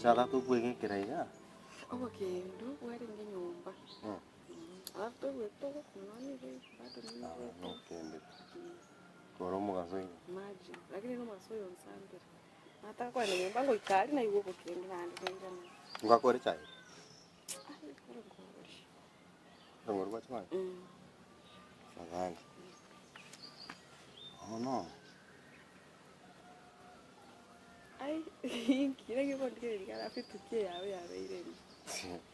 Gose ata tokwegekera iga. Obokendu bwarenge nyomba. Alafu toigwete togokuna nigo bado niigwete. Nokendete. Kore omogaso iga. Imagine, lakini nomogaso oyo onsambire. Nataka kogenda nyomba ngoika aria naigwa obokendu naende nairana. Ngwakore echae? Aye erongori. Erongori gwacha konywa? Afadhali. Bono. Ai inki naki okondigereria iga alafu etuki eye yao yabeire embe.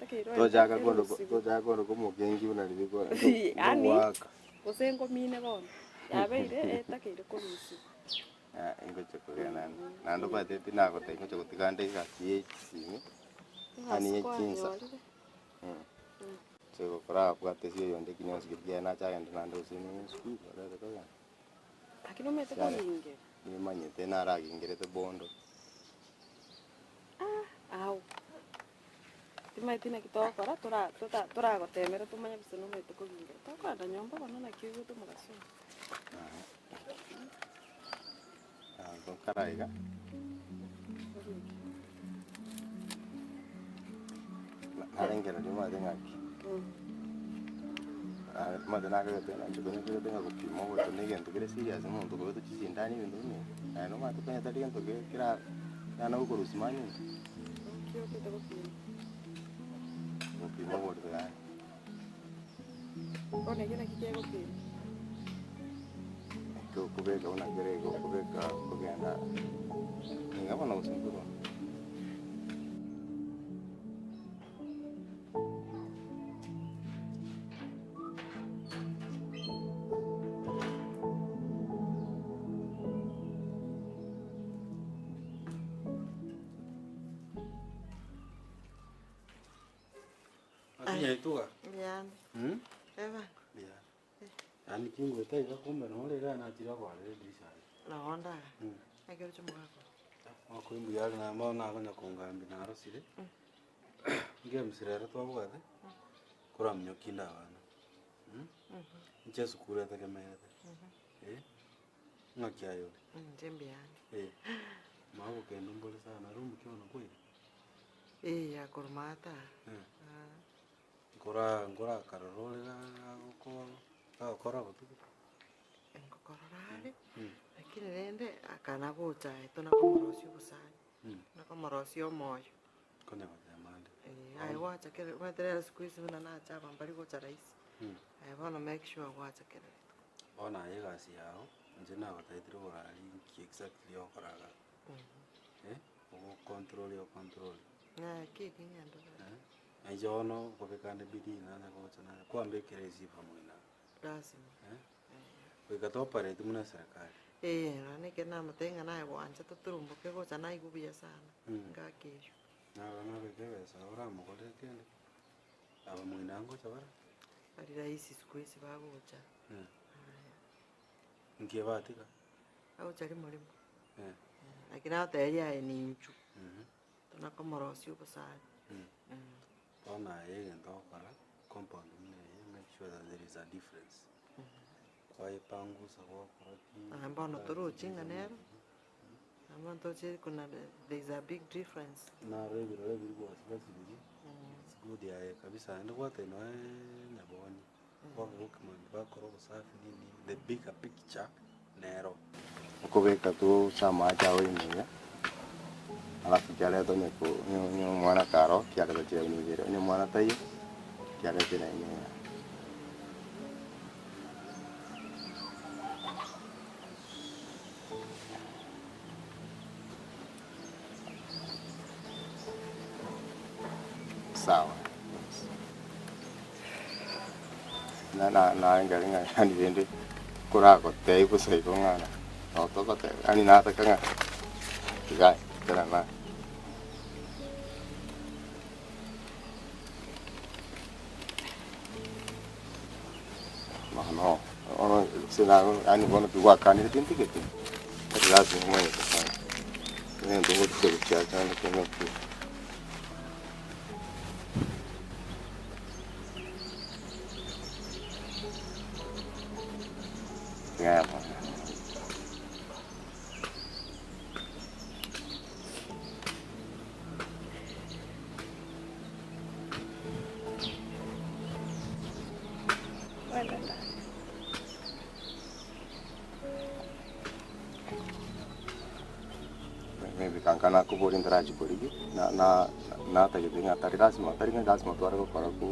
Takeire oende Tochaka kondo erusiwe. tochaka kondo komokengi buna riria ko- Yaani kogoaka. gose ngomine bono, yabeire etakeire korusiwa. Ah, ingocha kogenda naende. Naende obwate tinagotebi ngocha gotiga nde egasi ye chisimi, yaani Egasi ye chinsa. kwanyorire. Nche gokora abwate ase oyonde ekina onsi keria kiaye nache agende naende gose esukuru arete kogenda. Lakini omanyete Yare. kogingera. Nimanyete naragingerete bondo. Ah, ao. Timanyeti naki togokora tora tota toragotemera tomanye gose nomanyete kogingera. Tokogenda nyomba bono naki oigwete omogaso oyo. Abanto nkara iga. Narengereria omanyete ng'aki, omanyete nakagete ng'a inche konyakagete ng'a gopima oborito na egento kere serious omonto okobeta chisindani ebinto buna ebi, naye nomanyete konya tari gento ke kera kerana gokorusia manyinga. Naki otagete gopima? Gopima oborito yaani. Bono ekio naki kegopima? Ekio okobeka buna kere igo okobeka okogenda niga bono gose nkorwa. Nyaituga. Mbuya Mm? Eba. Mbuya. Yaani kingoeta iga kumbe nore iga nachire kwarera edirisha aria. Nabo ndaga. Mm. Ekero chia omogaka. Omogaka mbuya are naende bono nakonya kongambia narosire. Games rero twabwate, koraminyokia inde abana. Mm? Inche esukuru etegemeete. Eh, ng'aki aye ore? Inche mbuya ande. Eh, mama bokendo mbore sana, room ki bono kwaire? Ee, ya korwa maate aa. Nkora nkorakarora ore gagokora botuko. Nkokorora are, lakini rende akana gocha aye tonakomorosia obosani, tonakomorosia omoyo. Konya gotema ande. Ee, aye gwacha kera omanyete rero siku hizi buna nacha aba mbari gocha rahisi, aye bono make sure gwacha kera rituko. Bono aye egasi yago, inche nagotaetire oborari nki exactly ogokora igaa. Ogocontrol ocontrol. Ng'aki eki ng'ende bwango. Nainche bono nkobeka ande bidii nanye gocha nanye kwambekera esifa moino aa. Lasima. Goika to operate buna eserekari. Ee, nonya na ekero namotebia ng'a naye gwancha toturumboke gocha naigwe buya sana, ngaki eywo. Naro nabeke ebesa oramogorere kende, aba moino aa ngocha bare. Bari rahisi siku hizi bagocha. Aya. Nki batiga? Bagocha rimo rimo. Lakini agoteberia aye ninchu, tonakomorosia obosani. Bono aye egento ogokora, compound buna eye, make sure that there is a difference. Kwayepangusa gwakora ki. Naye bono torochi ng'a nero, naye bono torochi kuna there is a big difference. Naro ebirore biria gwasiba sibiri, it's good aye kabisa naende gwateba noe nyabonyi. Bakora obosafi nini, the bigger picture nero. Okobeka tu ase amache ao ime iga, alafu kiareta onye ko onye onye omwana karo kiareta chilaini ibere, onye omwana taiyo, kiareta chilaini eyemo. Sawa. Na na narengereria ng'a yaani rende koragotebia bosa igo ng'a nabo togoteba yaani nataka ng'a iga ekero na. Bono bono ase yaani bono tibwakanire tintigeti, lazima omanyete sana, egento ngochia gochiacha naende keng'aki. Ntokwenda tata. Maybe kanka nakoboria ntarachi korigia, na na natagete ng'a tari lasima tari ng'a lasima tware gokora ko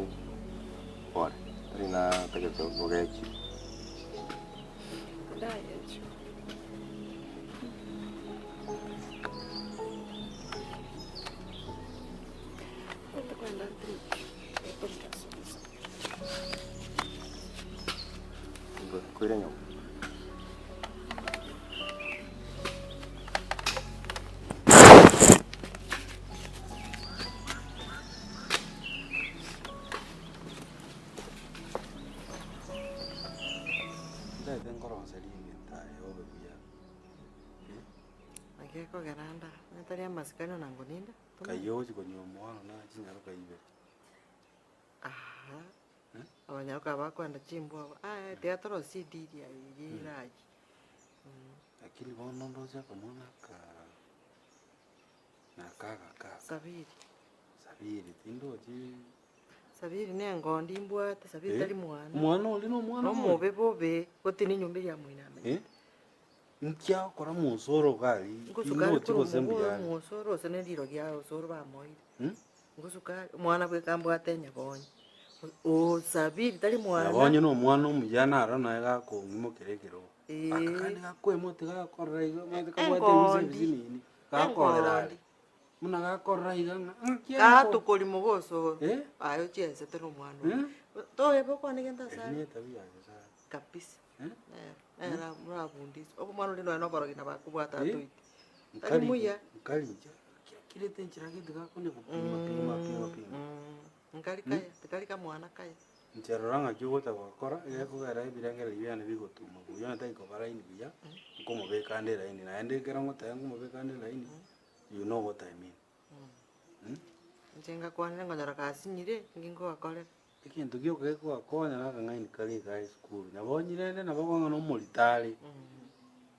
pore, tari natagete ogechi. Ndagechwa. Ntokwenda Koira nyomba. Ntaete nkoroseria egento aye obe buya. Naki ekogera nda, onye tari amasikani ona nkoninda, Kayio ogochi konywa omwana na chinyaroka ibere. Ahaa, abanyaroka aba bakoenda chimbwa aba, aye tiga torosie ediri aye eyio erayie. Lakini bono ndoche akamwana aka naka agaka aka. Sabiri. Sabiri tindochi. Sabiri na engondi mbwate, Sabiri tari mwana. Omwana oria na omwana omobe. Nomobe bobe, goti na enyomba eria moino amenyete. Nki agokora mosoro iga aria, Ngosukari tindochi korwa gose omogogo mbuya are. omosoro ase ne rirogi ria osoro bamoire. Ngosukari, omwana bweka mbwate nyabonye, oo Sabiri tari mwana. Nyabonye na omwana omuya naro naye gakong'imokera ekerogo. Eeh. Aka kandi gakoimoka tigakorora iga omanyete kabwate ebise Engondi. ebisinini, gakorera are. Engondi. Buna gakorora iga ng'a ng'aki Gatukori mogosoro, Eh? aye ochiesete na omwana oyo. Eh? Toeba okwane gento ase Eri are. ne etabia ya Nyasaye. Kabisa. Eh? Nere, nere morabundiswe, omwana oria nonya na oborogi nabo akobwata Eh? atoite. Tari muya. Nkarigia, kirete enchera gete gakonya gopima pima pima pima. Nkari kaya, tikari kamwana kaya. Inche rora ng'aki ogocha gokora, egekogera ebirengererio biane bigotuma buya onye tari koba laini buya, nkomobeka ande elaini naende ekero ngoteba nkomobeka ande elaini, you know what I mean. Inche ngakwanire nkonyora gasinyire, ninki nkogakorera. Egento gioka gekogakonya na akang'aini kare iga esukuru, nabo onye rende nabo okong'a na omorito are,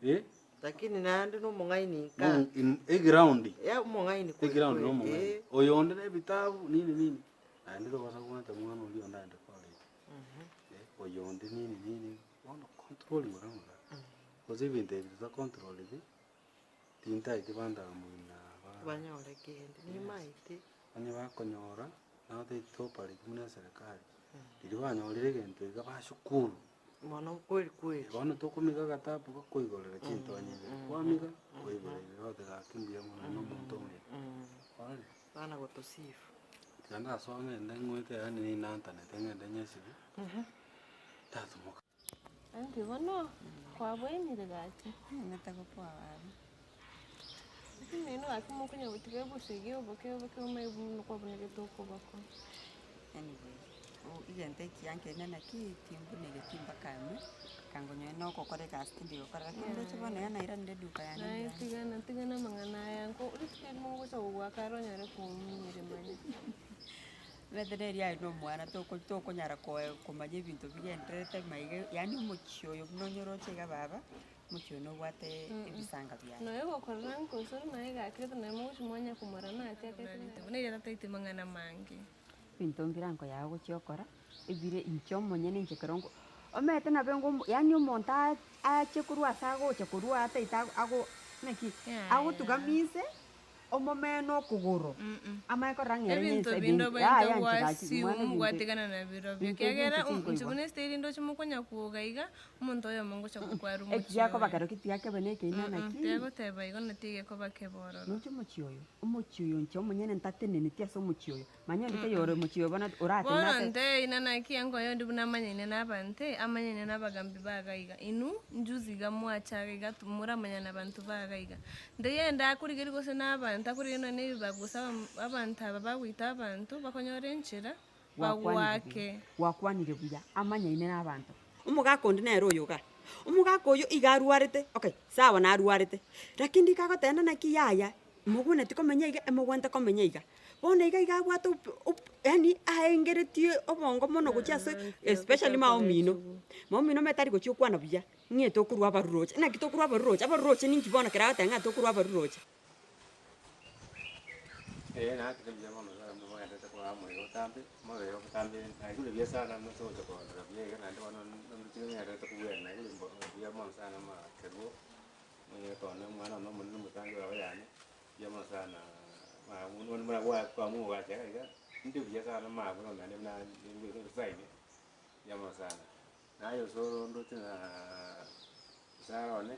eh. Lakini naende na omong'aini nka. Eground, Ya omong'aini kweli eground na kweli, omong'aini. eh. Oyo onde na ebitabu nini nini, naende togosa kobwata mwana oria onde aende college, eh, oyo onde nini nini, bono control ng'ora ng'ora, gose ebinto ebi totacontroleti, tintaeti banto aba moino aba. Banyore kende, nimaete. Onye bakonyora, nabo topareti buna eserekari, riria banyorire egento iga bashukuru. Mono kweri kweri. Bono tokomiga agatabu gakoigorera chintonye ibere, kwamiga, kwaigora ibere ogoteba gaki mbuya mono na omonto omuya. Ororire? Bana gotosifu. Tiga ndasoa ng'ende ng'wete yaani ninantanete ng'ende nyesibie, tatomoka. Aunty bono kwabwenire gaki? Nimanyete gopoa baba. Lakini nainwe gaki mokonya gotiga obosegi oboke oboke omanye buna kwabunegete okoboko. Anyway, egento ekiya nkerende naki timbunegeti mpaka ime, kangonyoe na ogokora egasi tindi gokora lakini ndoche bono iga nairanire eduka yane Naye mbuya. tigana tigana amang'ana aya nko rituko erimo ngocha gogoaka aro onyare kong'unyeremania. Omanyete nere aye na omwana toko tokonyara koe komanya ebinto bigendererete maiga yaani omochie oyo buna onyoroche iga baba, omochie oyo nobwate ebisanga biaye. Nonya gokorora nkosore naye gakirete naye mogochi mwanya komorana ati akaitirete buna erio tataeti mang'ana mange. Ebinto mbire ango yago ogochia gokora, ebire inche omonyene inche ekero nko omanyete nabo engo yaani omonto aa ache korwa ase agocha korwa ataete ago ago naki, agotugama inse. Omomene okogoro, amanye korora ng'a ere Ebinto nense binde ebinto obaete yaya inche gaki gwasiu mwana ebinto gwatigana nabirobio, ebinto ebio ekiagera inche inche tinkoigwa. buna esitiri ndoche mokonya kwoga iga, omonto oyomo ngocha gokwa are omochie Eki giakoba oye. kero ki tiga kebe na ekeina naki. Tigagoteba igo na tigekoba kebe ororo. Noche omochie oyo, omochie oyo inche omonyene ntateneneti ase omochie oyo, manya onde taiyo ore omochie oyo bono oratenene Bono ase. nteina naki engo oyondi buna amanyaine na abanto, amanyaine na abagambi ba iga iga, inwe njuzi iga mwacha iga iga moramanyana na abanto ba iga iga. Ndeyende akorigereria gose na abanto, akorigereria nonya na ebibago gose abanto aba bagoita abanto, bakonyora enchera bagoake. Gwakwanire buya, amanyaine na abanto. Omogaka onde nere oyo igaa, omogaka oyo iga arwarete, okay, sawa narwarete, lakini rika agoteba naki yaya, mogwenereti komenya iga, emogwenerete komenya iga. Bono iga iga abwate op- op yaani aengeretie obongo mono gochia ase especially mama omino, mama omino omanyete tari gochia okwana buya. Ng'e tokorua abaruroche? Naki tokorua abaruroche? Abaruroche ninki bono ekero agoteba ng'a tokorua abaruroche? Ee, naki mbuya mono sana, mbogenderete koba amo igo. Botambe, mobe botambe naigure buya sana ase ogocha kondora buya iga naende bono nonye ngerete kobwena naigure mbo buya mono sana ma kerubo, omonyene one omwana one omonene omotangi baba yane, mbuya mono sana bono buna kwamogacha iga iga, inde buya sana ma bono naende buna nsaine, mbuya mono sana. Naye osoro ndoche ng'aa gesare one,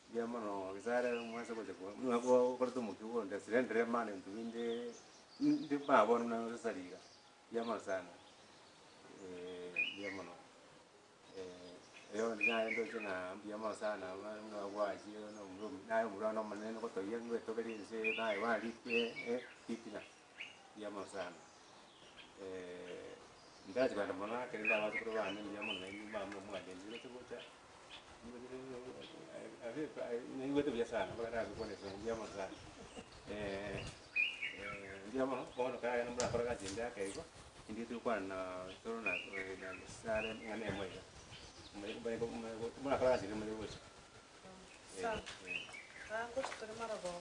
mbuya mono gesare omwase gocha ko buna okorete omokia ogondeserera enderema na ebinto binde inde buna bono buna gosari iga, mbuya mono sana mbuya mono. Oyondi naye ndoche ng'a mbuya mono sana buna gwachire na omura omuya naye omura one omonene gotogia ngoetogerie inse naye buna ritina, mbuya mono sana. Ntarachi kogenda mono ekero inde abachokoro bane mbuya mono nainwe mama mwandenire gocha gocha, naigwete buya sana mpaka ndagokwana egesongo mbuya mono sana. Mbuya mono, bono karagende morakore egasi ende ake igo, intwe togokwana na tore na na Nyasaye ing'ana eyemo iga, morakore egasi ende manye gocha. Sawa, ngocha tore marogoba.